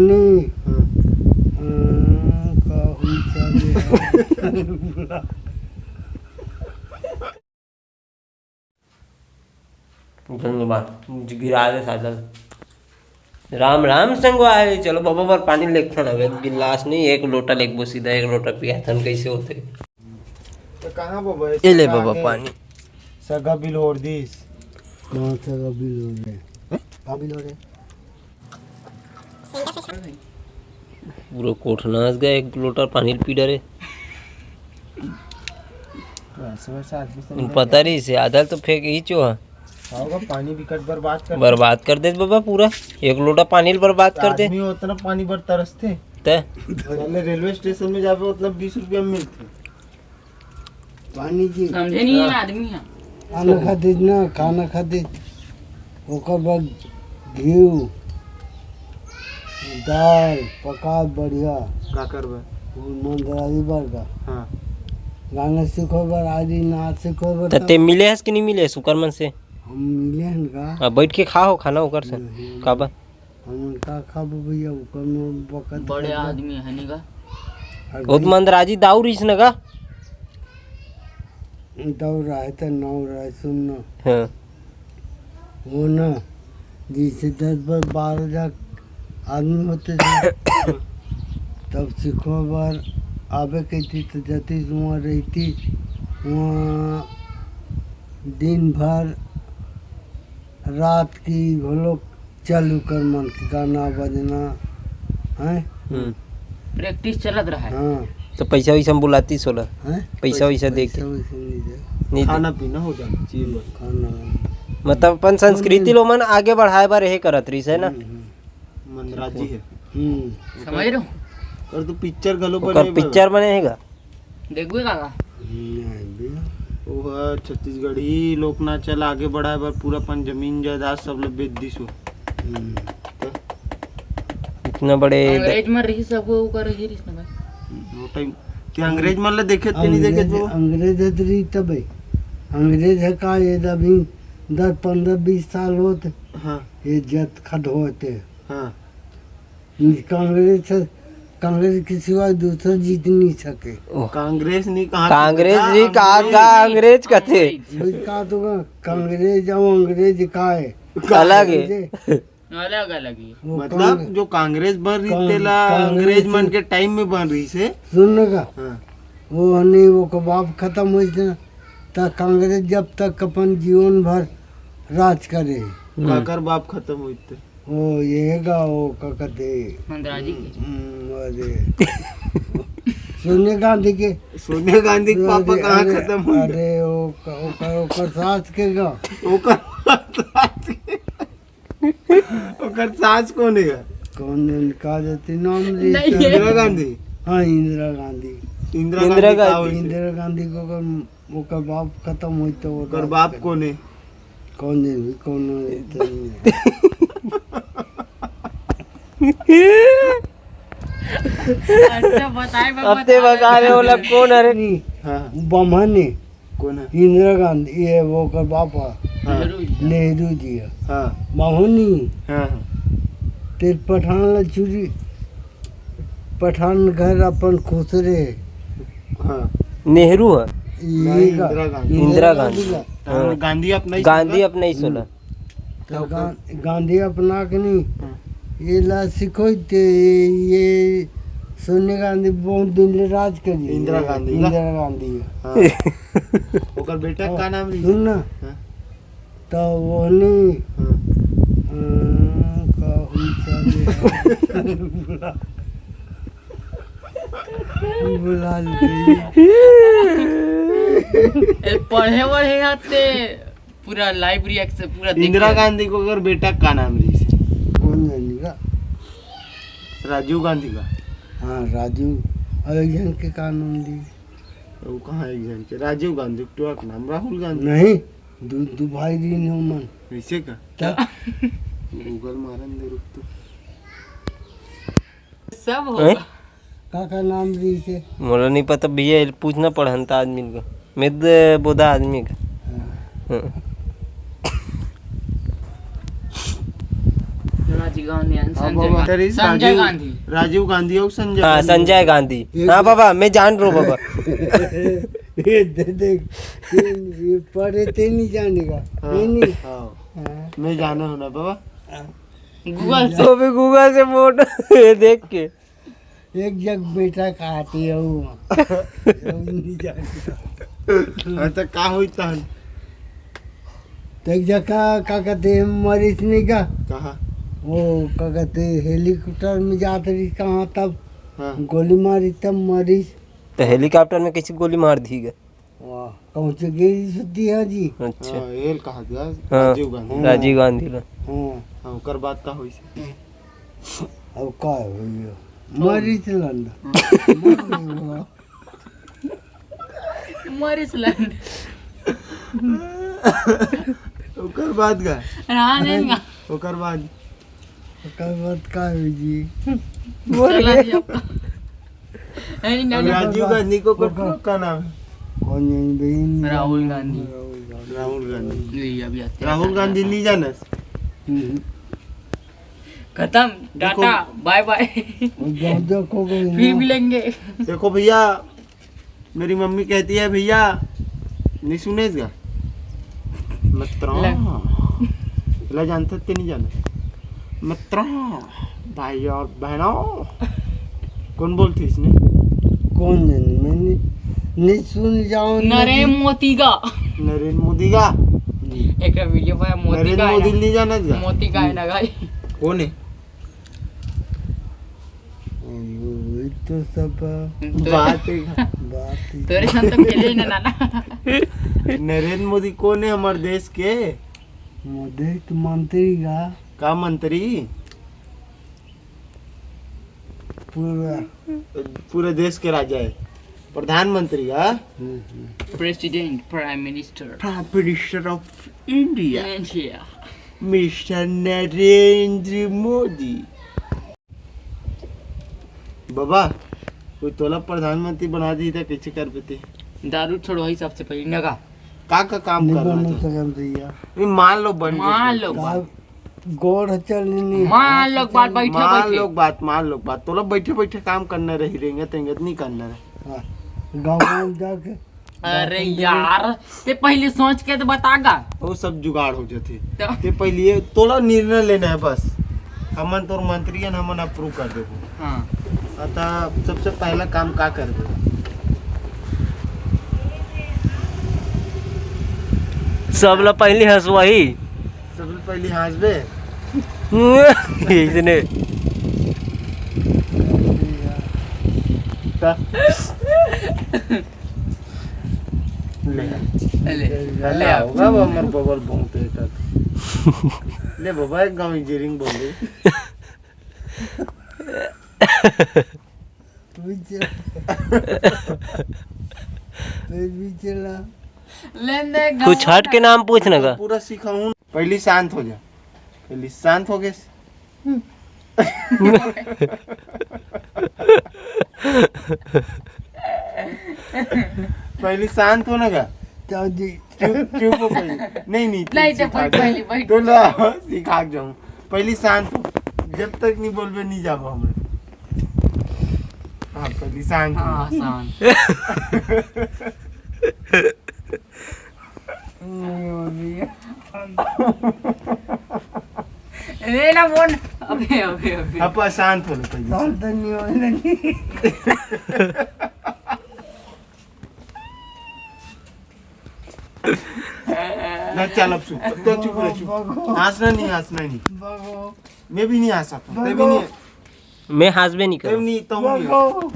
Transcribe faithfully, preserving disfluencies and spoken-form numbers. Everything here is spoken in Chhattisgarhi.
नहीं। हाँ। हाँ, का हुई चले। धन्यवाद। गिरा दे सादल। राम राम संगवारी, चलो बाबा बर पानी लेगथन। अब एक गिलास नहीं, एक लोटा लेगबो, सीधा एक लोटा पियाथन, कैसे होथे। तो कहाँ बाबा? ये ले सगा बाबा के पानी। सगा बिल ओढ़ दिस। हाँ, सगा बिल ओढ़ रहे। हैं? का बिल ओढ़ रहे? पूरा कोठनास गए, एक लोटा पानी पी डरे। सुबह से आदमी सब पता नहीं से आधा तो फेंक ही चो है। होगा पानी बिकट बर्बाद कर बर्बाद कर दे बाबा पूरा। एक लोटा पानी ल बर्बाद कर दे। आदमी उतना पानी बर तरसते। ते पहले रेलवे स्टेशन में जाबे उतना बीस रुपया में मिलते। पानी जी। समझे नहीं है आदमी है। खाना खातिर ना, खाना खातिर। ओकर बाद घी, दाल पका बढ़िया। का करबे? वो मंदराई बर का। हाँ। गाना सीखो बर, आदि नाच सीखो बर। त ते मिले हस कि नहीं मिले हस उकर मन से? हम मिले हन का? अब बैठ के खा हो खाना ओकर से। नहीं। काबर? हमन का खाबो भैया, ओकर में बकत बड़े खाबो। आदमी है नी का? अरे ओत भाई। मंदराजी दाऊ रहिस न का? दाऊ रहे त नाऊ रहे, सुन न। हाँ। वो न, जैसे दस बर बारह झन आदमी होते थे, तब सीखो बर आबे कहती तो जतीस वहाँ रहती, वहाँ दिन भर रात की घोलो चालू कर मन के गाना बजना, हैं? हम्म। प्रैक्टिस चलत रहा है। हाँ। तो पैसा वैसा में बुलाती सोला? हैं? पैसा वैसा दे के? पैसा वैसा नहीं दे। नहीं दे। खाना पीना हो जाना चाहिए बस। खाना वाना। मतलब अपन संस्कृति नहीं। लो मन आगे बढ़ाए बर यही करत रहिस है ना? हम्म, हम्म। मंदराजी है। हम्म। समझ रहे हो? और तो पिक्चर घलो ओकर बने पिक्चर बने है का? देखबे काका। नहीं भैया। वो है छत्तीसगढ़ी लोक नाच ल आगे बढ़ाए बर पूरा अपन जमीन जायदाद सब ल बेच दिस हो। हम्म। तो इतना बड़े अंग्रेज मन रही सब वो कर रही रिस ना भाई। वो टाइम ते अंग्रेज मन ल देखे ते नहीं देखे अंग्रेज, तो? अंग्रेज है तो रही तबे। अंग्रेज है का ये अभी दस पन्द्रह बीस साल होत। हाँ। ये जत खद होते। हाँ। कांग्रेस, कांग्रेस के सिवा दूसरा जीत नहीं सके। ओह। कांग्रेस नहीं कहा कांग्रेस था, जी कहा अंग्रेज का नहीं। अंग्रेज कथे। भाई का तो का, कांग्रेस और अंग्रेज का है? अलग है। अंग्रेज है। अलग अलग ही। वो मतलब कांग्रेस, जो कांग्रेस बन रही कांग-, तेला कांग्रेस अंग्रेज मन से के टाइम में बन रही से। सुन ना का? हाँ। वो हनी वो का बाप खत्म हुई थे, त कांग्रेस जब तक अपन जीवन भर राज करे। हम्म। काकर बाप खत्म हुई थे? ओ, ये गा, ओ, का कहते? मंदराजी के। हम्म, अरे। सोनिया गांधी के। सोनिया गांधी के पापा अरे, कहाँ अरे, खत्म हुए? अरे, ओ, का, ओ, का, ओकर सास के गा। ओकर सास के। ओकर सास कौन है? कौन है? का जाती नाम रे? नहीं है। इंदिरा गांधी। हाँ, इंदिरा गांधी। इंदिरा इंदिरा गांधी का गांधी। होती? इंदिरा गांधी को अगर ओकर बाप खत्म होई तो ओकर बाप कौन है? कौन है? कौन है? तो नहीं है। अच्छा, बताए बा, अब ते बताए। बता रहे हो, ओला कौन है रे? नहीं, हाँ। बम्हन है। कौन है? इंदिरा गांधी, ये वो ओकर बाप है। हाँ। नेहरू जी। नेहरू जी है। हाँ। बम्हन नहीं। हाँ, हाँ। ते पठान ला चूरी पठान घर अपन खुसरे। हाँ। नेहरू है। ये नहीं, का-, इंदिरा गांधी। इंदिरा गांधी। गांधी का। हाँ। गांधी अपना ही गांधी सोला। अपना ही सोला। हम्म। तो गा-, गांधी अपना के नहीं। हाँ। ये ला सिखो ते ये सोनिया गांधी बहुत दिन ले राज करी। इंदिरा गांधी का? इंदिरा गांधी। हाँ। ओकर बेटा हाँ, का नाम रही? सुन ना। हाँ। त ओहनी, हाँ। अ, का हुई चले? बुला, बुला ले। ए, पढ़े वढ़े आते, पूरा लाइव रिएक्शन, पूरा देखे। इंदिरा गांधी को अगर बेटा का नाम रही से? कौन जानी का? राजीव गांधी का? हाँ, राजीव। और एक जन के का नाम दी? वो कहाँ एक जन के? राजीव गांधी, टुआ के नाम, राहुल गांधी। नहीं। दू, दू भाई रहिन ओमन। ऐसे का? त? Google मारन दे, रुक तो। सब हैं? होगा। का, का नाम रहिसे? मोला नहीं पता भैया, ये पूछना पड़हन त आदमी का। मैं तो बोधा आदमी का। हाँ। हाँ। गांधी, हाँ, संजय बाबा। गांधी। तेरी संजय राजीव, गांधी। राजीव गांधी और संजय हाँ, गांधी। संजय गांधी। ये हाँ बाबा, मैं जान रहा हूँ बाबा। ये दे, देख, ये, ये पढ़े ते नहीं जानेगा। हाँ, ये नहीं। हाँ। हाँ। मैं जाना हूँ ना बाबा। गूगल से। वो भी गूगल से फोटो देख के। एक जग बेटा खाती है वो। नहीं जानेगा। हाँ, तो का होई तहन? तो एक जगह का कहते हैं, मरीज नहीं का? कहाँ? वो का कहते हैं, हेलीकॉप्टर में जात रही कहाँ तब हाँ। गोली मारी तब मरीज। तो हेलीकॉप्टर में कैसे गोली मार दी गए? वाह, कौन से गिरी सुती है जी? अच्छा। हाँ, एल कहा दिया, हाँ, राजीव गांधी। राजीव गांधी ला। हाँ। हाँ, ओकर बाद का होई से? अब का होई? मरीज लंड। मरीज लंड। ओकर बाद का? रहा नहीं का? ओकर बाद? ओकर बाद का होई जी? बोल चला गया। जी आपका। नहीं, नहीं, अब नहीं। राजीव गांधी को ओकर का नाम है? कौन है बहन? राहुल गांधी। राहुल गांधी। ये अभी आते हैं। राहुल गांधी नहीं जाना? हम्म। खत्म, देखो, टाटा, बाय बाय। वो जाओ, देखो, कोई फिर ना। मिलेंगे। देखो भैया, मेरी मम्मी कहती है, "भैया, नहीं सुने इसका?" मित्रों। ले। ला जानते ते नहीं जाने। मित्रों, भाई और बहनों, कौन बोलती इसने? कौन जाने? मैंने नहीं सुन जाओ, नरेंद्र मोदी का। नरेंद्र मोदी का? एक वीडियो पर मोदी नरेंद्र का है मोदी ना। नहीं जाने इसका? मोदी का है ना भाई? कौन है? अयो, ये तो सब तो बात है। बात है। तोरे साथ तो खेले ही ना, नाना। नरेंद्र मोदी कौन है हमारे देश के? मोदी तो मंत्री का। का मंत्री? पूरा। पूरे देश के राजा है। प्रधानमंत्री का? हम्म, हम्म। President, Prime Minister। Prime Minister of India। India। Mister Narendra Modi. बाबा, कोई तोला प्रधानमंत्री बना दी त कैसे कर पाते? दारू छोड़वाई सबसे पहले नगा। का का काम नहीं करना बनना चाहिए? सकम भैया। नहीं, मान लो बन मान गए। लो। का गोड़ चल नहीं। मान लो बात बैठे मान बैठे। लो बात, मान लो बात। तोला बैठे बैठे काम करना रही, रेंगत रेंगत नहीं करना रहे। हाँ, गाँव में जाके अरे यार, ते पहले सोच के तो बता गा। वो सब जुगाड़ हो जाते। तो? ते पहले तोला निर्णय लेना है बस। हमन तोर मंत्री हन, हमन अप्रूव कर देबो। हाँ। अतः सबसे पहला काम का कर दे? सबला पहली हंसवाही। सबले पहली हंसबे? इसने। का? ले। ले। ले। ले आओ, बाबा, हमर बबल बहुत है तक। ले बाबा, एक गाँव इंजीनियरिंग बोल दे। लेन दे कुछ गाँव हट के नाम पूछ ना का। पूरा सिखाऊं। पहली शांत हो जा। पहली शांत हो गए। पहली शांत हो ना का। चल जी। चुप, चुप हो पहली। नहीं, नहीं, नहीं, तो सिखा बैठ, दे। पहली बैठ। तो ला, सिखा के जाऊं। पहली शांत हो। जब तक नहीं बोलबे, नहीं जाबो हमें। हाँ, पहली शांत हो। हाँ, शांत। नहीं हो रही है। रे ना बोल। अबे, अबे, अबे। अब शांत हो लो पहले। शांत नहीं हो रही। ना, चल अब चुप। तो चुप रह, चुप। भगो। हंसना नहीं, हंसना नहीं। भगो। मैं भी नहीं हंसा था। मैं भी भगो। नहीं। मैं हंसबे नहीं ते करूँ। नहीं, तो नहीं। भगो।